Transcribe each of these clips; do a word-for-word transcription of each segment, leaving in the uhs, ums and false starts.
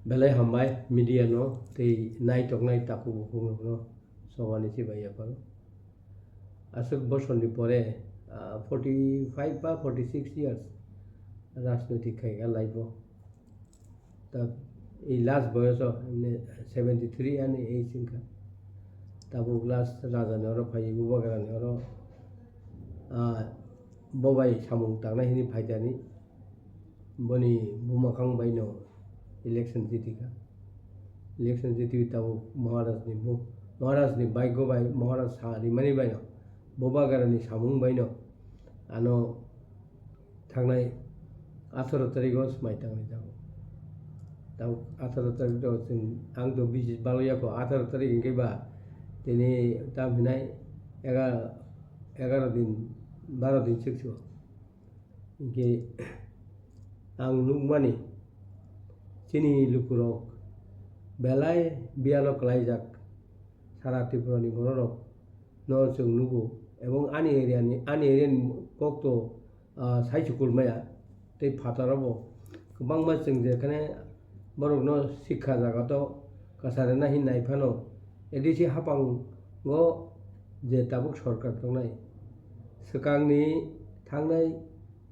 Belai hambai media no tei naitoknai takhuk bukhuk rokno sobani chibai yapharo. Aswk bosorni pore, ah, forty five ba forty six years rajnoitik khaikha life o. Ta ei last boyoso, emne seventy three ani age wngkha. Tabuk last raja ni oro phai, Bubagra ni oro, ah, bo bai samung tangnai hwnwi phaikha ni. Boni buma kang bai no election jitikha. Election jitiwi tabuk Maharaj ni bu-, Maharaj ni baigo bai, Maharaj sa rimani bai no, Bubagra ni samung bai no ano thangnai atharo tarikh o swmai tangwi tabuk. Tabuk atharo tarikh o chwng, ang to bisi balo yako, atharo tarikh hwnkhe ba tini tam hinai ega-, egaro din, baro din swk swk. Hinkhe ang nukmani chini lukurok belai biyalo kwlaijak, sara Tripura ni bororok no chwng nugo, ebong ani area ni, ani area ni kok to, ah, sai chukur maya tei phataro bo kwbangma chwng jekhane borokno sikha jagato kwcharina hin nai phano, A D C haphango je tabuk sorkar tongnai, swkangni thangnai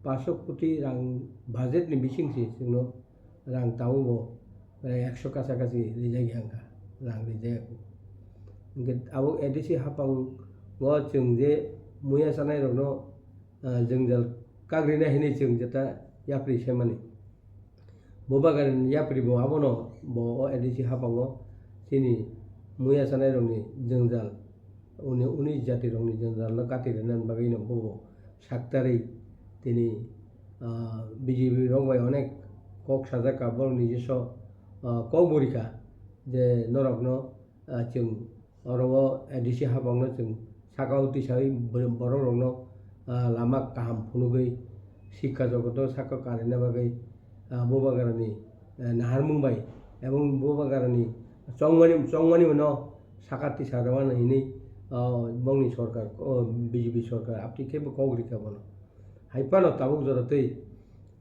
paanch koti rang budget ni bising se chwngno rang tabukbo prai ekso kacha kachi rijak ya wngkha, rang rijak. Hinkhe abo A D C haphango chwng je muya chanai rokno ah, jwngjal kagrina hinwi chwng jeta yapri semani. Bubagra ni yapri bo abono bo o A D C haphango chini muya chanai rokni jwngjal, uni, uni jati rokni jwngjal no kati rwna bagwi no bobo saktarwi tini, ah, B J P rok bai onek kok sajak ka borok ni jeso, ah, kok bwrwi kha je norok no ah, chwng oro o A D C hapang no chwng saka o twisawi bo-, borok rok no, ah, lama kaham phunugwi sikha jogoto saka karina bagwi, ah, Bubagra ni, eh, naharmung bai ebong Bubagra ni chongmani, chongmani no saka tisa rwmani hinwi, ah, bongni sorkar, oh, B J P sorkar aptwi khe bo kok rikha bono. Hai phano tabuk jora twi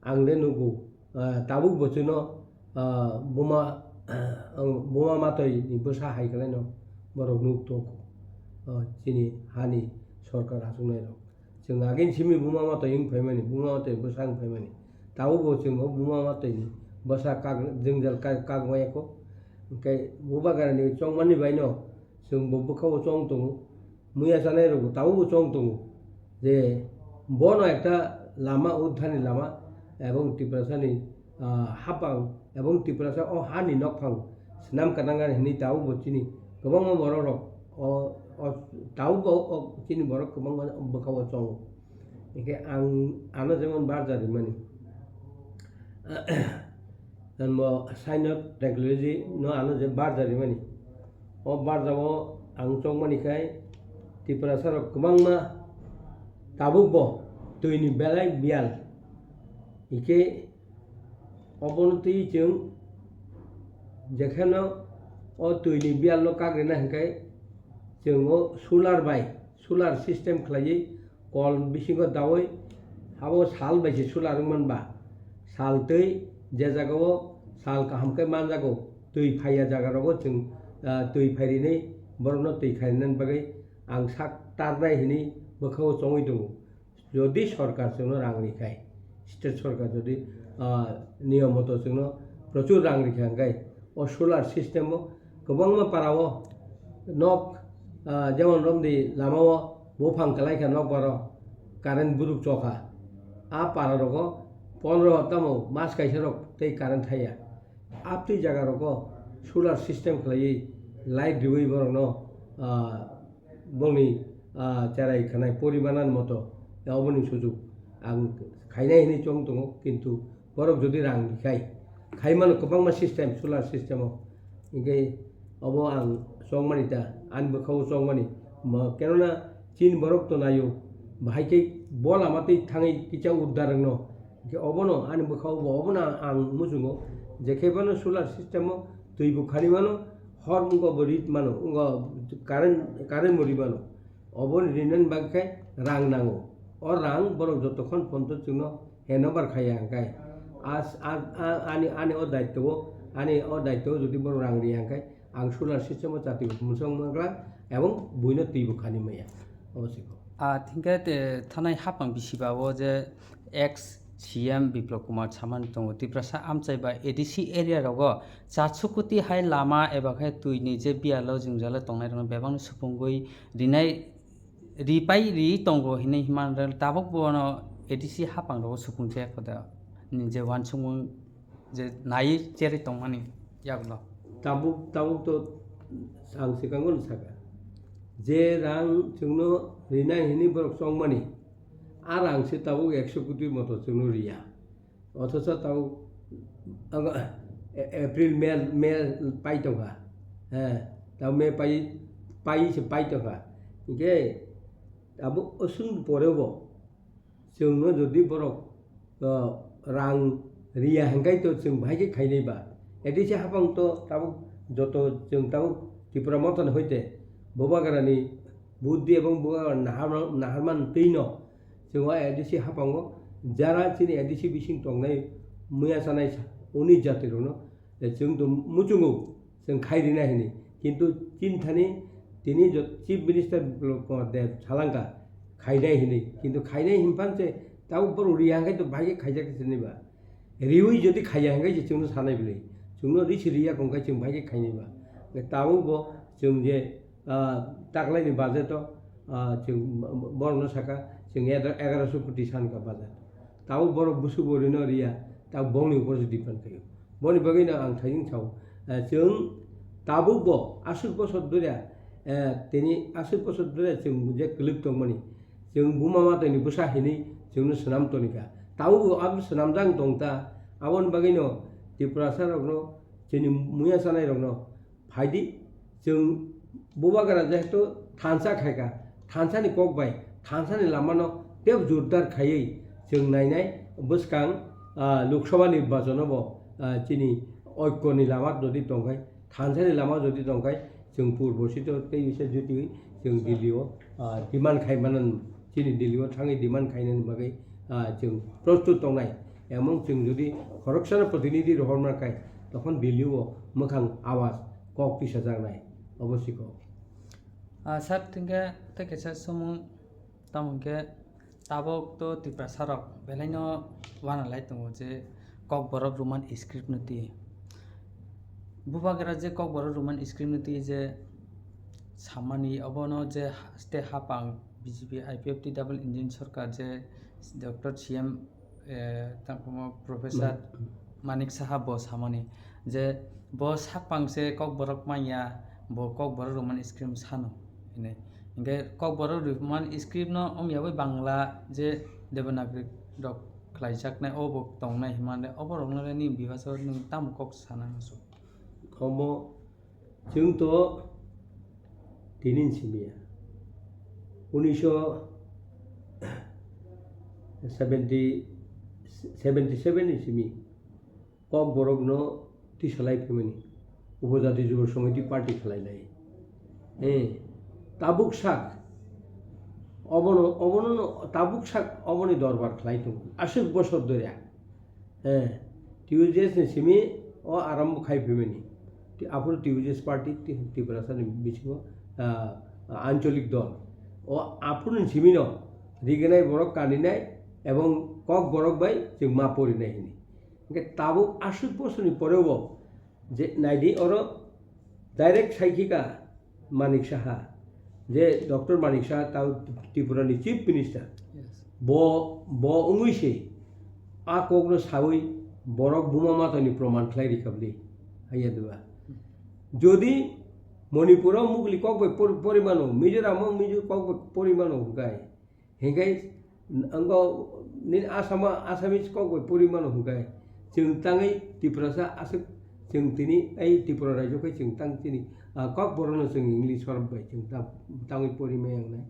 ang le nugo, ah, tabuk bo chwngno, ah, buma, ang buma matwi ni bwsa hai kwlaino borok nuk tongo, ah, chini hani sorkar achuknai rok. Chwng agin simi buma matwi wng phaimani, buma matwi bwsa wng phaimani. Tabuk bo chwng o buma matwi ni bwsa kak, jwngjal kak, kak maya kho. Hwnkhe Bubagra ni chongmani bai no chwng bo bwkha o chong tongo. Muya chanai rok bo tabuk bo chong tongo je bono ekta lama, udharni lama, ebong Tiprasani, ah, hapang ebong Tiprasa o hani nokphang swnam kwtangnani hinwi tabuk bo chini kwbangma borok rok o, o tabuk bo o chini borok kwbangma bwkha o chongo. Hinkhe ang ano jemon barja rimani. Bo science and technology no ano je barja rimani. O barjao ang chongmani khai Tiprasa rok kwbangma tabuk bo twi ni belai biyal. Hinkhe obono twi chwng jekheno o twi ni biyal no kak rina hinkhe chwng o solar bai, solar system khlaiwi kol bisingo daui abo sal bai se solar wngman ba, sal twi je jaga o sal kaham khe man jago, twi phaiya jaga rogo chwng, ah, twi phairinwi borokno twi khainani bagwi ang sak tarnai hinwi bwkha o chongwi tongo. Jodi sorkar chwngno rang rikhai, state sorkar jodi, ah, niyom moto chwngno prochur rang rikha hwnkhe o solar system o kwbangma para o nok, ah, jemon romdi lama o buphang kwlai kha nokbar o current buruk chokha. A para rogo pondro tamo mas kaisa rok tei current thaya. Aptwi jaga rogo solar system khlaiwi light riwi borokno, ah, bongni, ah, cherai khanai porimanan moto, ya oboni sujuk ang khainai hinwi chong tongo, kintu borok jodi rang rikhai, khaimano kwbangma system, solar system o, hinkhe obo ang chongmani ta, ani bwkha o chongmani, mo-, kenona chini borok to naio, bahai khe bo lama twi thangwi kisa uddar wngno, hinkhe obono ani bwkha o bo obono ang, ang muchungo, je khe bono solar system o twi bo khani mano, hor wngkha bo rit mano, wngkha current, current bo ri mano. Oboni rinani bagwi khe rang nango. O rang borok jotokhon ponto chwngno hand over khaiya hwnkhe, As-, a-, a-, ani, ani o daityo o, ani o daityo o jodi borok rang riya hwnkhe, ang solar system o chati mwchang mangla, ebong buino twi bo khani maya. Obo se kok. Ah, thingkhe te thanai hapang bisi ba o je ex C M Biplab Kumar samani tongo, Tiprasa amchai ba A D C area rogo chasu koti hai lama eba khe twi ni je biyalo jwngjalo tongnai rokno bebakno supungwi rinai, ripai ri tongo hinwi himani tabuk bono A D C hapang rogo supung chaya koda ni je uansukmung je naiwi cherwi tongmani yagulo. Tabuk, tabuk to ang swkango no saka. Je rang chwngno rinai hinwi borok chongmani, a rang se tabuk ekso koti moto chwngno riya. Othocho tabuk, ang, e-, April, May, May pai tongkha. He, tabuk May pai, pai se pai tongkha. Hinkhe tabuk oswng pore bo chwngno jodi borok, o, rang riya hwnkhe to chwng bahai khe khainai ba. A D C hapang to tabuk joto chwng tabuk Tipra Motha ni hoite Bubagrani buddhi ebong Bubagra nahar-, naharman twi no chwng o A D C hapango jara chini A D C bising tongnai muya chanai sa-, uni jati rokno, eh, chwng to muchungo. Chwng khai rina hini. Kintu chini thani tini jo-, Chief Minister Biplab Kumar Deb salangka khainai hini. Kintu khainai hinphan se tabuk borok riya hwnkhe to bahai khe khaijak se sini ba. Riwi jodi khaiya hwnkhe se chwngno sanai bwlwi. Chwngno risi riya hwnkhe chwng bahai khe khainai ba. Tabuk bo chwng je, ah, taklaini budget o, ah, chwng borokno saka chwng egaroso koti sanka budget. Tabuk borok busu bo rino riya, tabuk bongni upor se depend khaio. Boni bagwino ang thaising sao, eh, chwng tabuk bo aswk bosor dura, eh, tini aswk bosor dura chwng je kwlwk tongmani, chwng buma matwini bwsa hinwi chwngno swnam tonikha. Tabuk bo abo swnamjak tongta, aboni bagwino Tiprasa rokno, chini muya chanai rokno, phaidi, chwng Bubagra jehetu thansa khaikha, thansani kok bai, thansani lamano tebo jordar khaiwi chwng nainai bwskang, ah, Lok Sabha nirbachon o bo, ah, chini oikoni lama jodi tongkhai, thansani lama jodi tongkhai, chwng purbo sito tei bisa jutiwi chwng Delhi o, ah, demand khai manan. Chini Delhi o thangwi demand khainani bagwi, ah, chwng prostut tongnai. Emon chwng jodi khoroksano protinidhi rohorma khai, tokhon Delhi o mwkhang awaz kok tisajaknai. Obo si kok. Ah, sir, thingkhe tei kaisa sumung tamo hwnkhe tabuk to Tiprasa rok belaino uanalai tongo je Kokborok Roman script no twi. Bubagra je Kokborok Roman script no twi je samani obono je haste hapang B J P I P F T double engine sorkar je Doctor C M, eh, tangkhumo Professor Manik Saha bo samani je bo sakpang se Kokborok manya, bo Kokborok Roman script sano hinwi. Hinkhe Kokborok Roman script no omya bai Bangla je Devanagari rok khlaijaknai, o bo tongnai himande, oborokno le nini bebasa nwng tamo kok sana muchung? Omo chwng to tini ni simi ya. Unisho seventy, seventy seven ni simi Kokborokno tisalai phaimani Upojati Jubo Samiti party khlainai. Eh, tabuk sak obono, obono no, tabuk sak oboni dorbar khlai tongo. Aswk bosor doria. Eh, T U J S ni simi o arambo khai phaimani. Ti-, aphuru T U J S party ti-, Tiprasa ni bisingo, ah, ancholik dol. O aphuru ni simi no riginai borok kaninai ebong Kokborok bai chwng ma porinai hini. Hingke tabuk aswk bosorni porebo je naidi oro direct saikhika Manik Saha, je Doctor Manik Saha tao Tripura ni Chief Minister. Yes. Bo, bo wngwi se a kokno sawi borok buma matani proman khlai rikha bwle. Haiya dua. Jodi Manipur o mugli kok bai por-, porimano, Mizoram o Mizo kok bai porimano hwnkhe, Hinkhe, ang bo nini Assam, Assamese kok bai pori mano hinkhe, chwng tangwi Tiprasa aswk chwng tini ei Tripura rajyo khe chwng tang chini, ah, Kokborokno chwng English sorok bai chwng tang, tangwi pori maya wngnai.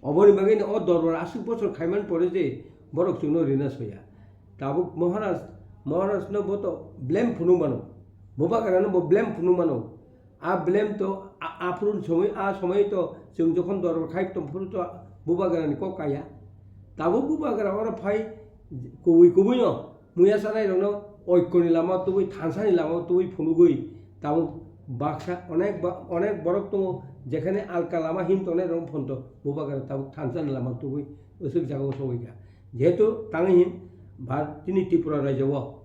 Oboni bagwino o dorbar aswk bosor khaimani pore je borok chwngno rina soya. Tabuk Maharaj, Maharajno bo to blame phunuk mano, Bubagrano bo blame phunuk mano. A blame to a-, aphuru somoi, a somoi to chwng jokhon dorbar khai tong phuru to Bubagrani kok kaya. Tabuk Bubagra oro phai kubui kubui no Muya sanai rokno oikoni lama tubui, thansani lama tubui phunugui tabuk baksa onek ba-, onek borok tongo, jekhane alka lama him tongnai rok phonto bubagra tabuk thansani lama tubui usuk jagao sogwi kha. Jehetu tangwi hin Bharat, tini Tripura rajyo o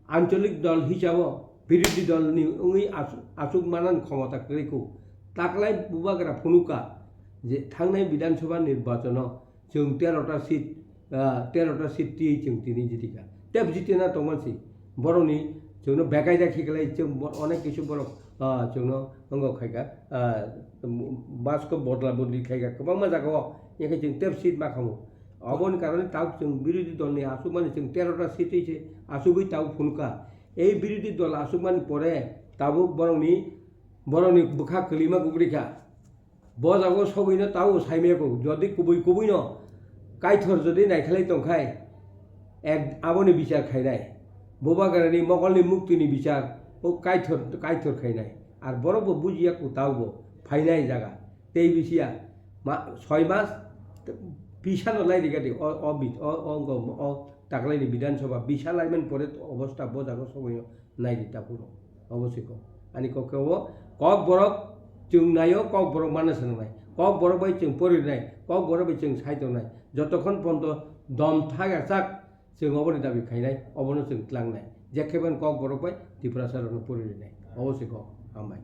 ancholik dol hisabo birodhi dol ni wngwi asu-, asuk manan khomota kwrwi kho. Taklai bubagra phunukha je thangnai Bidhan Sabha nirbachano chwng tero ta seat, ah, tero ta seat twi chwng tini jiti kha. Tep jiti na tongman si. Boroni chwngno bekaida khiklai chwng bo-, onek kisu borok, ah, chwngno wngok khaikha, ah, basko bodla bodli khaikha kwbangma jagao. Yakhe chwng tep seat ma khamu. Aboni karone tabuk chwng birodhi dolni asukmani chwng tero ta seat twi se asugwi tabuk phunukha. Ei birodhi dol asukmani pore tabuk borokni, borokni bwkha kwlwima gubri kha. Bo jago sogwino tao saimaya kho, jodi kubui kubuino Kaitor jodi naikhlai tongkhai, ek aboni bichar khainai. Bubagrani mokolni muktini bichar o Kaitor, Kaitor khainai. Ar borok bo bujiya kho tao bo phainai jaga. Tei bisiya ma, soi mas bisano lai rigadi o, o, bi-, o, o, o, o taklaini Bidhan Sabha bisa laimani pore obostha bo jago sogwino. Naidi takhuk rok. Obo se kok. Ani kok khe obo kok borok chwng naio, kok borok mana se nangnai. Kok borok bai chwng pori nai, kok borok bai chwng sai tongnai. Jotokhon ponto dom thagak chak chwng oboni dabi khainai, obono chwng tlangnai. Jekhe ban kok borok bai Tiprasa rokno pori rinai. Obo se kok. Hambai.